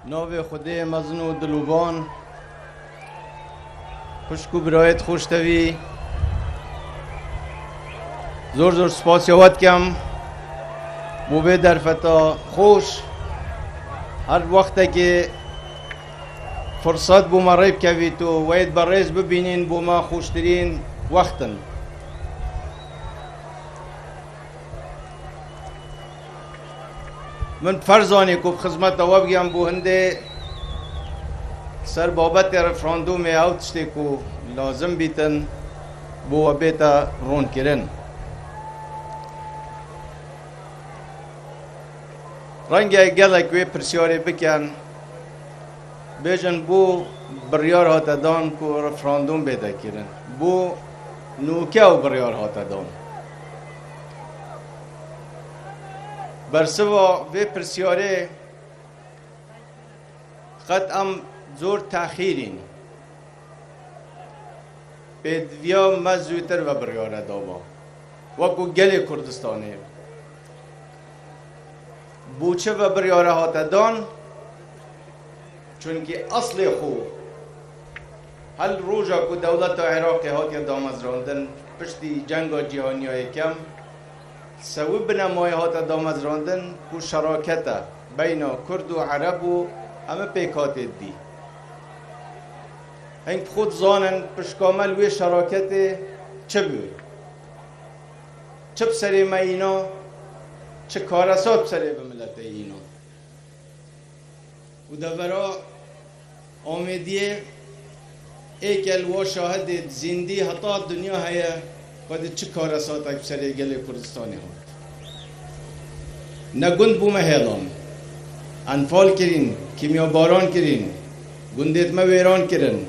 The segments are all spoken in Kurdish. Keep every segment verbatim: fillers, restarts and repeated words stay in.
Navê Xwedê mezin û dilovan, xwişk û birayêt xweştevî, zor zor spasiya we dikim bo vê derfeta xweş. Her wextekê firset bo me rê bikevît û we yê berêz bibînîn, bo me xweştirîn wext in. Min ferz zanî ku bi xizmeta we bigem bo hindê ser babetê referandûmê ew tiştê ku lazim bîtin bo we bête ronkirin. Renge gelek wê pirsyarê bikin, bêjin bo biryar hate dan ku referandûm bête kirin. Bo nûke ew biryar hate dan. Bersiva vê pirsyarê qet em zor texîr în. Pêdiviya me zûtir ve biryare daba. Wekû gelê Kurdistanê. Bo çi ve biryare hate dan? Çunkî eslê xwe, hel roja ku dewleta Iraqê hatiye damezrandin, piştî cenga cîhaniya yekem, sewî binemayê hate damezrandin ku şerakete beyna Kurd û Ereb û heme pêkhatê dî. Hing bi xwe dizanin pişka me li wê şeraketê çi bû? Çi bi serê me îna, çi karesat bi serê bi miletê îna. Û devera Amêdiyê êkel wa şahidê zîndî heta dinya heye, xwedî çi karesatek bi serê gelê Kurdistanê hat. Ne gund bû me hêlan. Enfal kirîn, kîmyabaran kirîn, gundêt me wêran kirin.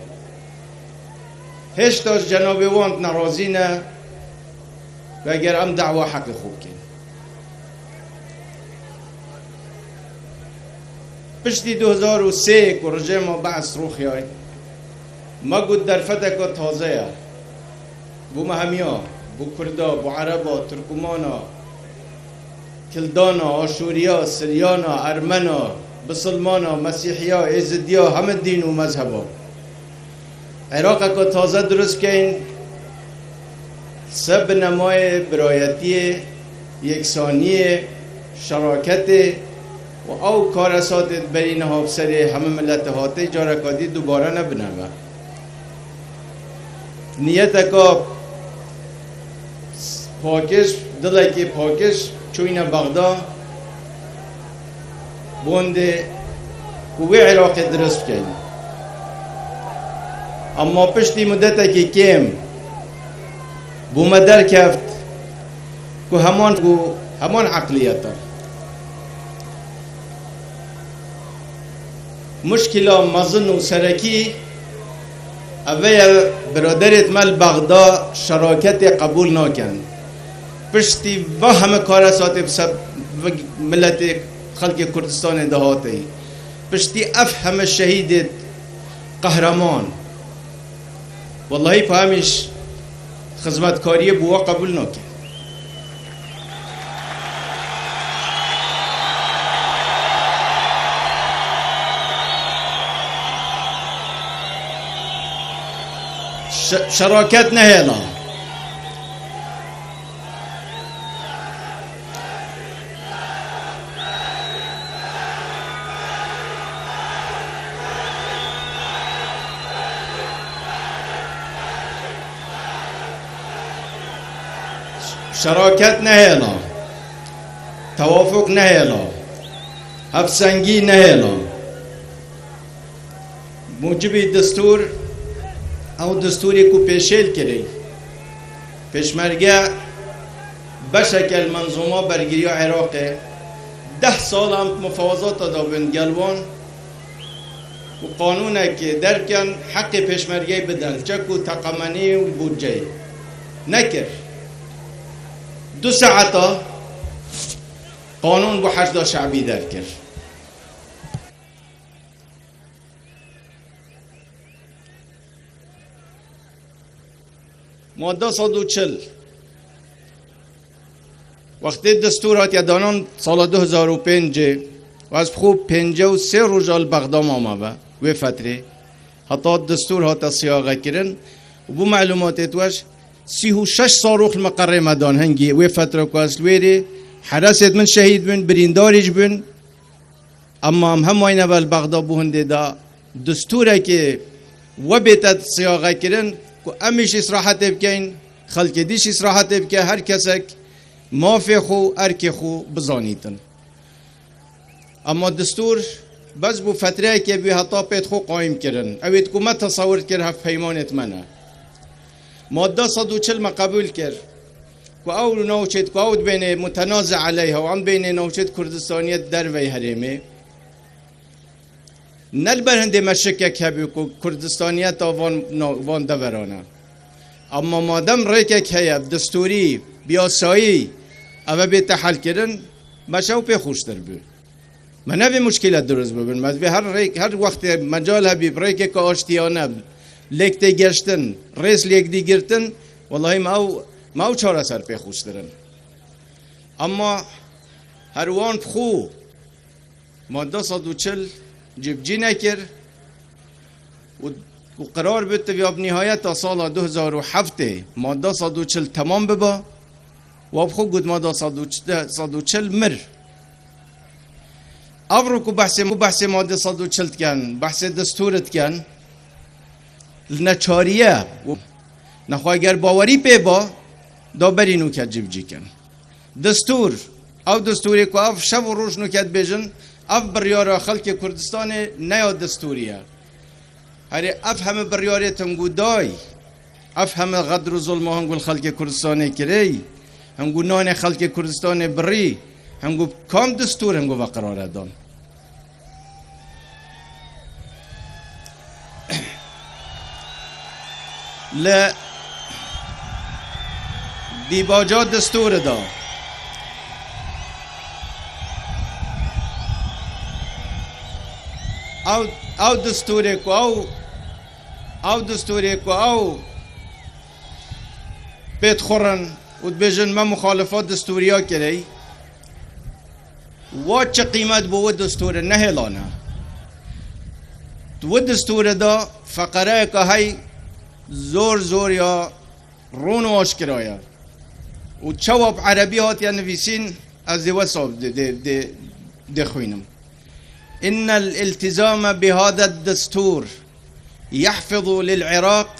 Hêşta ji cenabê wan nerazî ne, veger em dawa heqê xwe bikin. Piştî du hezar û sê ku rejêma Bees rûxiyay, me got derfeteke taze ye. Bo me hemiya, bo Kurda, bo Ereba, Turkumana, Kildana, Aşûriya, Siryana, Ermena, Bisilmana, Mesîhiya, Êzidiya, heme dîn û mezheba. Iraqeke taze dirust bikeyn, ser binemayê birayetiyê, yeksaniyê, şeraketê û ew karesatê di berî niha bi serê hemî miletê hatê careka dî dubare nebine me. Niyeteka pakiş, dilekî pakiş çûyne Bexda, bondê ku wê Iraqê dirust bikeyn. Ema piştî mudetekî kêm bo me derkeft ku heman, ku heman eqliyet e. Muşkila mezin û serekî ev e, biraderêt me li Bexda şeraketê qebûl nakin. Piştî va heme karesatê bi ser miletê xelkê Kurdistanê de hateyî. Piştî ev heme şehîdêt qehreman. Wellahî pa hemîş xizmetkariyê bo we qebûl nake. Şe-, şeraket nehêla. Şeraket nehêla. Tewafuk nehêla. Hevsengî nehêla. Mucibî destûr, ew destûrê ku pêşêl kirî. Pêşmerge beşeke li menzûma bergiriya Iraqê, deh sal em mufawazata dabin gel wan û qanûnekê derken heqê pêşmergeyê bidin, çek û teqemenî û budceyê. Nekir. Du saeta qanûn bo heşda şebî derkir. Madde sed û çil. Wextê destûr hatiye danan sala du hezar û pêncê, Ez bi xwe pêncî û sê roja li Bexda mame ve wê fetrê. Heta destûr hate siyaxe kirin û bo melumatê te weş, sî û şeş sarox li meqerê me dan hingî wê fetre ku ez li wê rê, heresêt min şehîd bûn, birîndarî jî bûn. Ema em hemwayne ve li Bexda bo hindê de destûrekê we bête siyaxe kirin ku em îş îsrahetê bikeyn, xelkê dî jî îsrahetê bike, her kesek mafê xwe û erkê xwe bizanîtin. Ema destûr bes bû fetreyekê bû heta pêt xwe qayîm kirin. Ew ê ku me tesewir kir hevpeymanêt me ne. Madde sed û çil me qebûl kir ku ew navçêt ku ew dibênê mutenaze eleyha û em dibênê navçêt Kurdistaniyet dervey herêmê. Ne li ber hindê me şikek hebû ku Kurdistaniyeta van, na-, van deveran e. Ema madem rêkek heye, bi destûrî, bi yasayî, ev ê bête helkirin, me ji ew pê xweştir bû. Me nevê muşkîle dirust bibin. Me divê her rêk, her wextê mecal hebî, bi rêkeke aştiyane, lêk tê geştin, rêz lêk dî girtin, welahî me ew, me ew çareser pê xweştir in. Ema her wan bi xwe madde sed û çil cibcî nekir û, û qerar bû, tiviya bi nihayeta sala du hezar û heftê madde sed û çil temam biba, wa bi xwe got madde sed û çil, sed û çil mir. Ev ro ku behsê, ku behsê madde sed û çil dikin, behsê destûr dikin, li neçariye û nexwe ger bawerî pê ba, da berî nûke cibcî kin. Destûr, ew destûrê ku ev şev û roj nûke dibêjin, ev biryara xelkê Kurdistanê ne ya destûrî ye. Herê ev heme biryarê hingû day, ev heme xedr û zulma hingû li xelkê Kurdistanê kirê, hingû nanê xelkê Kurdistanê birî, hingû kam destûr hingû ve qerare dan. Li dîbaca destûrê de. Ew, ew destûrê ku ew, ew destûrê ku ew pê dixurin û dibêjin me muxalifa destûriya kirey. Wa çi qîmet bo wê destûrê nehêlane. Di wê destûrê de feqereyeke hey zor zor ya rûn û aşkira ye. Û çawa bi erebî hatiye nivîsîn, ez dê wesa dê, dê, dê, dê xwînim. إن الالتزام بهذا الدستور يحفظ للعراق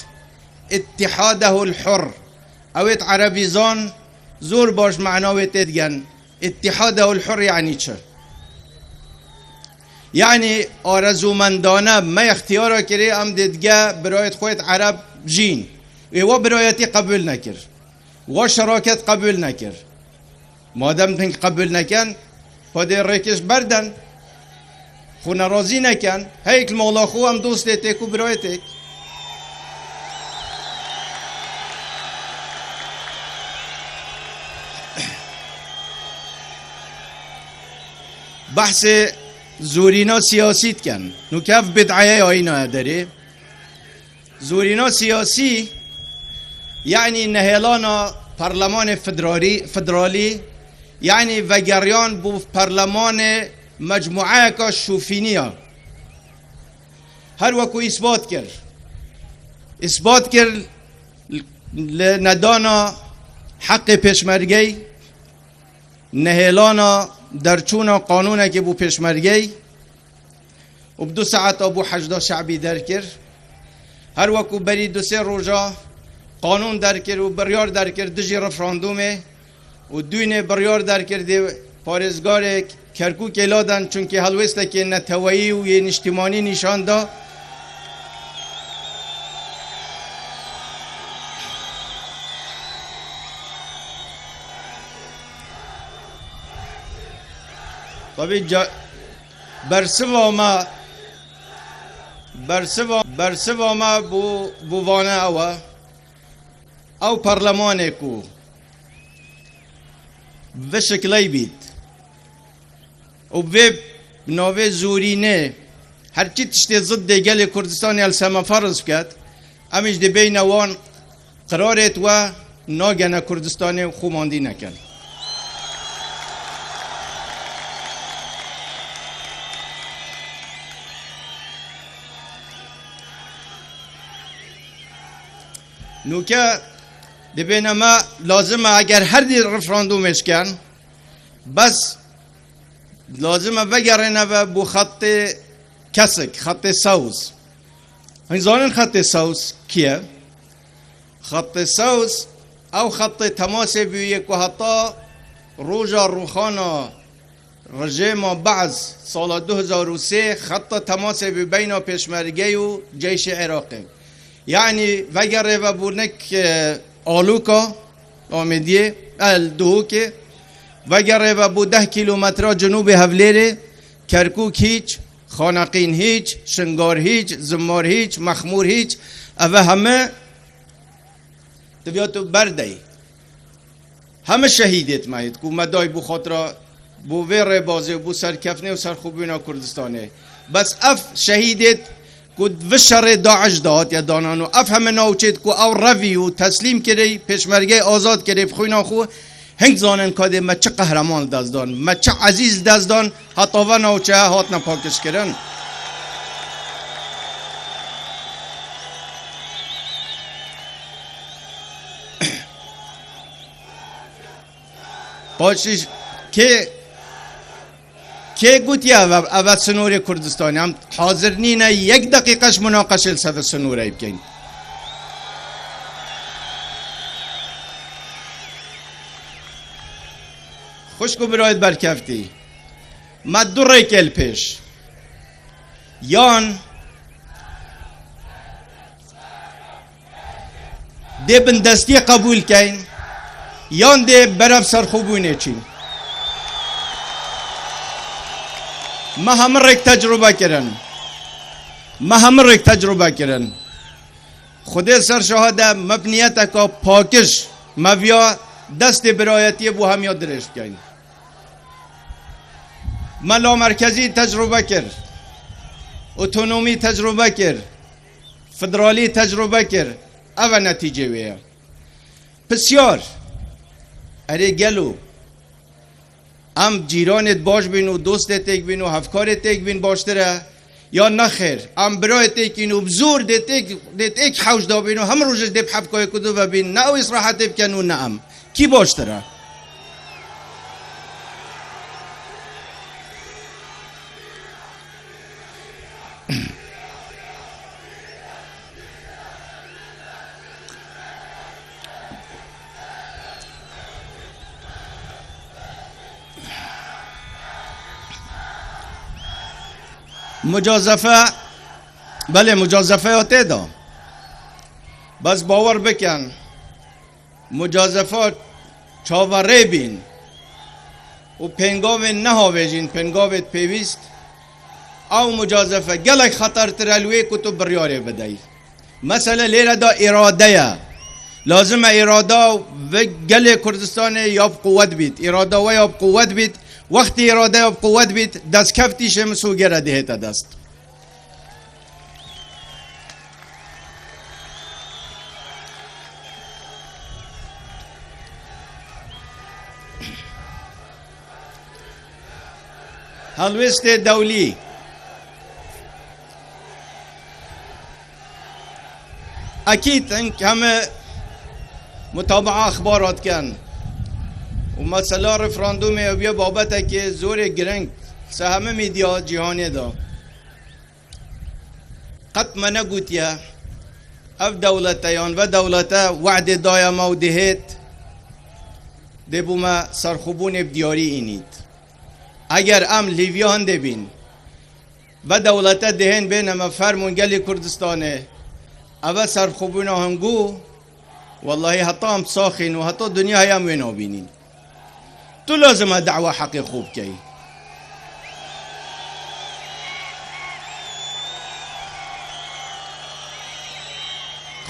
اتحاده الحر. Ew ê erebîzan zor baş mana wê tê digen. اتحاده الحر yani çi? Yani arezûmendane me ixtiyara kirê em dê dige birayet xwe yê ereb jîn. Ê wa birayetî qebûl nekir. Wa şeraket qebûl nekir. Madem hing qebûl neken, xwedê rêkiş berden. Xwe nerazî neken. Heyek li mala xwe em dostê têk û birayê têk. Behsê zorîna siyasî dikin. Nûke ev bid'eye ayîna derê. Zorîna siyasî, yani nehêlana Parlemanê Federalî, Federalî, yani vegeriyan bo Parlemanê mecmueyeka şofîniya. Her weku îsbat kir. Îsbat kir li nedana heqê pêşmergey, nehêlana derçûna qanûnekê bo pêşmergey, û bi du saeta bû heyşda şe'bî derkir. Her weku berî du sê roja qanûn derkir û biryar derkir dijî referandûmê û dûnê biryar derkir dê parêzgarê Kerkûkê ladan, çunkî helwêstekê neteweyî û yê niştîmanî nîşan da. Tabî ca-, Bersiva me, bersiva, bersiva me bo, bo vane ew e. Ew parlemanê ku bi vê şikley bît û bi vê navê zorînê her çi tiştê ziddê gelê Kurdistanê li ser me ferz biket, em jî dê bêyne wan. Qirarêt we nagene Kurdistanê û xwemandî nekin. Nûke dibêne me lazim e eger her dî referandûmê şken, bes lazim e vegerêne ve bo xetê kesik, xetê sewz. Hûn zanin xetê sewz kî ye? Xetê sewz, ew xetê temasê bûye ku heta roja rûxana rejêma Be'z sala du hezar û sê xeta temasê bû beyna Pêşmergeyê û Ceyşê Iraqê. Yanî vegerê ve bo nik, e, Alûka, Amêdiyê, el Duhokê, vegerê ve bo deh kîlometra cenûbê Hevlêrê, Kerkûk hîç, Xaneqîn hîç, Şingar hîç, Zimmar hîç, Mexmûr hîç, eve heme diviya tu berdey. Heme şehîdêt me hêt ku me day bo xatira, bo vê rêbazê û bo serkeftinê û serxwebûna Kurdistanê. Bes ev şehîdêt ku vi şerê DAIŞ de hatiye danan û ev heme navçêt ku ew revî û teslîm kirê, pêşmergeyê azad kirê bi xwîna xwe, hing zanin kadê me çi qehreman li dest dan, me çi ezîz li dest dan, heta ve navçe hatine pakişkirin. Paşî kê, kê gotiye eve, eve sinorê Kurdistanê? Em hazir nîne yek deqîqe ji munaqeşê li ser vê sinorê bikeyn. Xwişk û birayê berkeftî, me du rêkê li pêş. Yan dê bindestiyê qebûl keyn, yan dê berev serxwebûnê çîn. Me hemû rêk tecrûbe kirin. Me hemû rêk tecrûbe kirin. Xwedê ser şahid e, me bi niyeteka pakiş me viya destê birayetiyê bo hemiya dirêj bikeyn. Me lamerkezî tecrûbe kir, otonomî tecrûbe kir, federalî tecrûbe kir. Ev e netîcê wê ye. Pisyar, erê gelo em cîranêt baş bîn û dostêt êk bîn û hevkarêt êk bîn baştir e? Ya nexêr, em birayêt êk în û bi zor dê têk, dê têk hewş dabîn û hemû rojê dê bi hevkayê ku du ve bîn, ne ew îsrahetê bikin û ne em. Kî baştir e? Mucazefe, belê, mucazefeya tê de. Bes bawer bikin, mucazefa çaverê bîn û pêngavên nehavêjîn, pêngavêt pêwîst, ew mucazefe gelek xetertir e li wê ku tu biryarê bidey. Mesele lêre de îrade ye. Lazim e îrada ve gelê Kurdistanê ya bi quwet bît. Îrada we ya bi quwet bît. Wextî îrade ya bi quwet bît, destkeftî jê min sogere dihête dest. Helwestê dewlî. Ekîd hing heme mutabaa exbarat ken û mesela referandûmê ew ye babetekê zorê giring se heme medya cîhanê de. Qet me negotiye ev dewlete yan ve dewlete we'dê daye me û dihêt dê bo me serxwebûnê bi diyarî înît. Eger em lîviya hindê bîn, ve dewlete dihên bêne me fermûn gelê Kurdistanê, eve serxwebûna hingû, wellahî heta em saxîn û heta dinya heye em wê nabînîn. Tu lazim e da'wa heqê xwe bikey.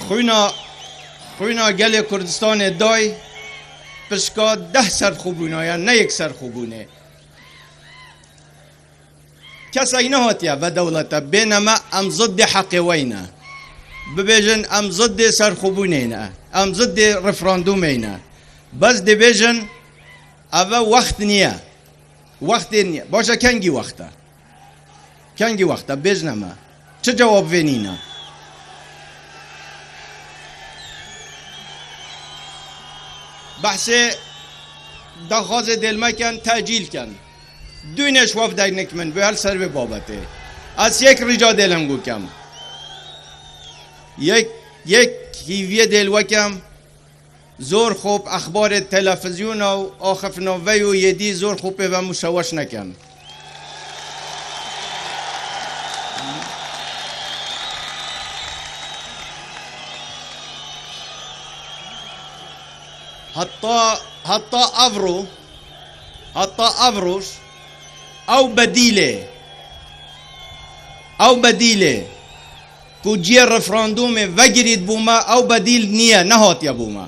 Xwîna, xwîna gelê Kurdistanê day pişka deh serxwebûna ya, ne yek serxwebûnê. Kesek nehatiye ve dewlete bêne me em ziddê heqê wey ne. Bibêjin em ziddê serxwebûnê ne. Em ziddê referandûmê ne. Bes dibêjin eve wext niye. Wextê niye. Baş e kengî wext e? Kengî wext e? Bêjne me. Çi cewab vê nîne? Behsê daxwazê dêl me ken, tecîl ken. Dûnê ji wefdek nik min bi her ser vê babetê. Ez yek rica dêl hingû kem. Yek, yek hîviyê dêl we kem. Zor xop exbarê telefizyona û axifna vey û yêdî zor xopê ve muşeweş nekin. Heta, heta evro, heta evroş ew bedîlê, ew bedîlê ku cihê referandûmê vegirît bû me, ew bedîl niye, nehatiye bû me.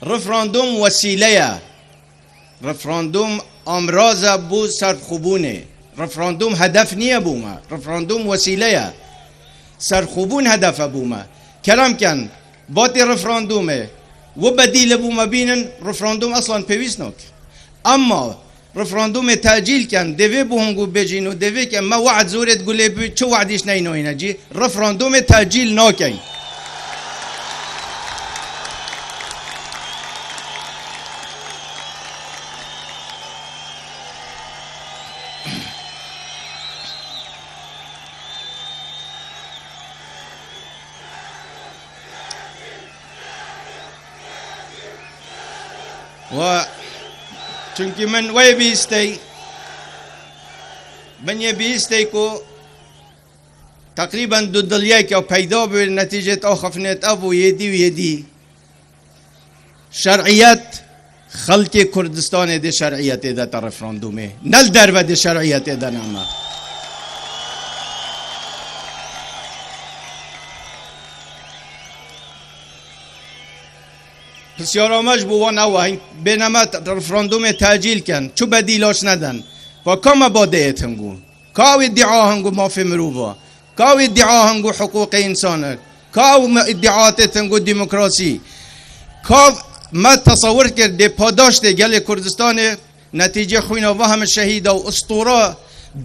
Referandûm wesîle ye. Referandûm amraz e bo serxwebûnê. Referandûm hedef niye bo me. Referandûm wesîle ye. Serxwebûn hedef e bo me. Kerem ken, batê referandûmê wi bedîlê bo me bînin, referandûm eslan pêwîst nake. Emma referandûmê tecîl ken, dê vê bo hingû bêjîn û dê vê ke me we'd zorê digulê bû, çi we'dîş neynoyîne cî, referandûmê tecîl nakeyn. Wa, çunkî min wê bihîstey, min yê bihîstey ku teqrîben dudiliyeke peyda bi netîcet axifnet ev û yêdî û yêdî. Şer'iyet, xelkê Kurdistanê dê şer'iyetê de te referandûmê. Ne li derve dê şer'iyetê de ne me. Pisyara me ji bo wan ew e, hîn bêne me te-, referandûmê tecîl ken. Çi bedîlaş neden. Va ka me badeyê tengû. Ka ew îdîa hingû mafê mirova. Ka ew îdîa hingû hiqûqê însan e. Ka ew me-, îdîatê hingû demokrasî. Ka me tesewir kir dê padaştê gelê Kurdistanê netîcê xwîna va heme şehîda û istûra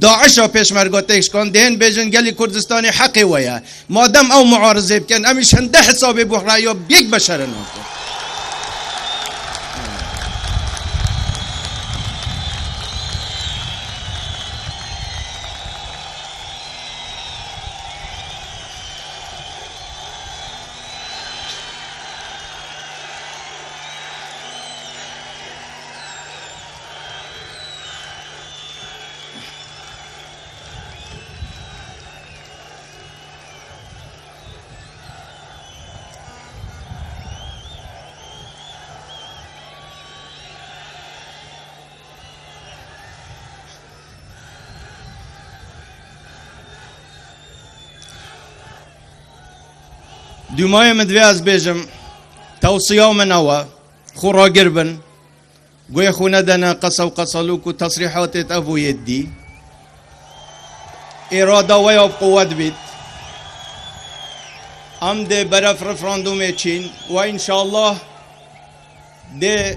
DAIŞa pêşmerga têk şikan, dê hên bêjin gelê Kurdistanê heqê we ye. Madem ew muarizê bikin, em îş hinde hesabê bo reya yek beşere nakin. Dûmayê min divê ez bêjim, tewsiya min ew e, xwe ragir bin, guhê xwe nedene qese û qesalûk û tesrîhatê ev û yê dî. Îrada we ya bi quwet bît. Em dê beref referandûmê çîn we înşallah. Dê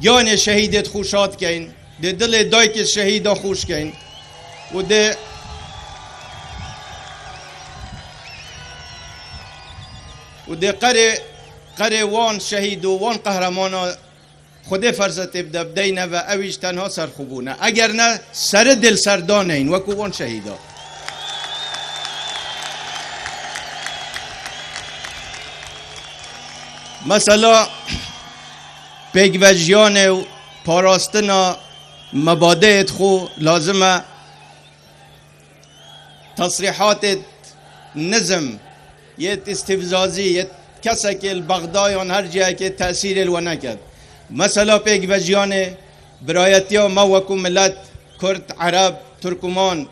giyanê şehîdê xwe şad keyn, dê dilê dayikê şehîda xweş keyn û dê, û dê qerê, qerê wan şehîd û wan qehremanê Xwedê fersetê bide, bideyne ve, ew îş tenha serxwebûn e. Eger ne, seri dê li ser daneyn, wekû wan şehîda. Mesela, pêkvejiyanê û parastina mebadeyê xwe lazim e. Tesrîhatê nizm, yê îstîfzazî, yê kesekê li Bexda yan her cihekê tesîrê li we neket. Mesela pêkvejiyanê birayetiya me wekû milet, Kurd, Ereb, Turkuman,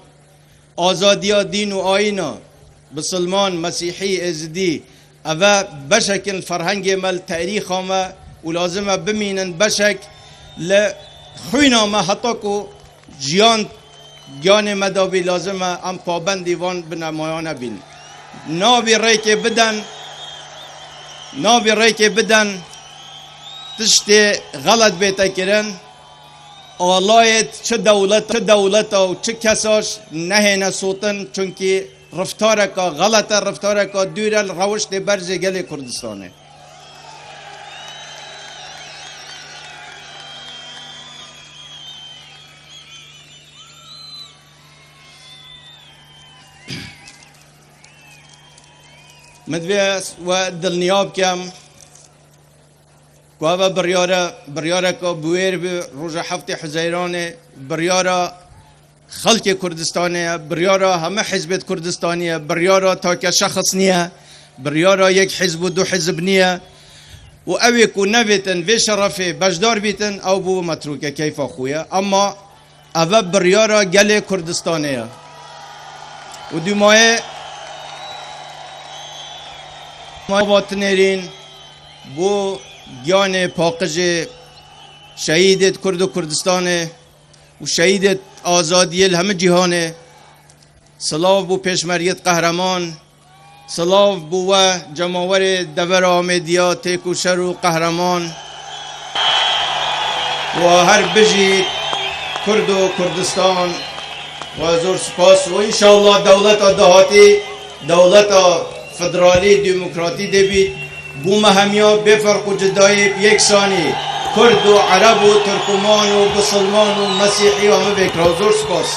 azadiya dîn û ayîna, Bisilman, Mesîhî, Êzidî, eve beşek in li ferhengê me, li terîxa me û lazim e bimînin beşek li xwîna me heta ku jiyan giyanê me dabî lazim e em pabendî van binemaya nebîn. Nabî rêkê biden, nabî rêkê biden tiştê xelet bête kirin. Alayê çi dewlet, çi dewleta û çi kesaş nehêne sotin, çunkî Reftareka xelet e, reftareka dûr e li rewiştê berzê gelê Kurdistanê. Min divê we dilniya bikim ku ev biryare, biryareka bi wêr bi roja heftê Huzeyranê, biryara xelkê Kurdistanê ye, biryara hemû hizbêt Kurdistanî ye, biryara take şexs niye, biryara yek hizb û du hizb niye. Û ew ê ku nevêtin vê şerefê beşdar bîtin, ew bû metrûke keyfa xwe ye. Ema ev e biryara gelê Kurdistanê ye. Û dûmayê ava tinêrîn bo giyanê paqijê şehîdêt Kurd û Kurdistanê û şehîdêt azadiyê li hemû cîhanê. Silav bo pêşmergêt qehreman. Silav bo we cemawerê devera Amêdiya têkoşer û qehreman. Wa her bijî Kurd û Kurdistan. Wa zor spas û înşallah dewleta dahatî, dewleta federalî, demokratî dê bît. Bo me hemiya bê ferq û cidayê bi yeksanî Kurd û Ereb û Tirkuman û Bisilman û Mesîhî hemû vêkira. Zor spas.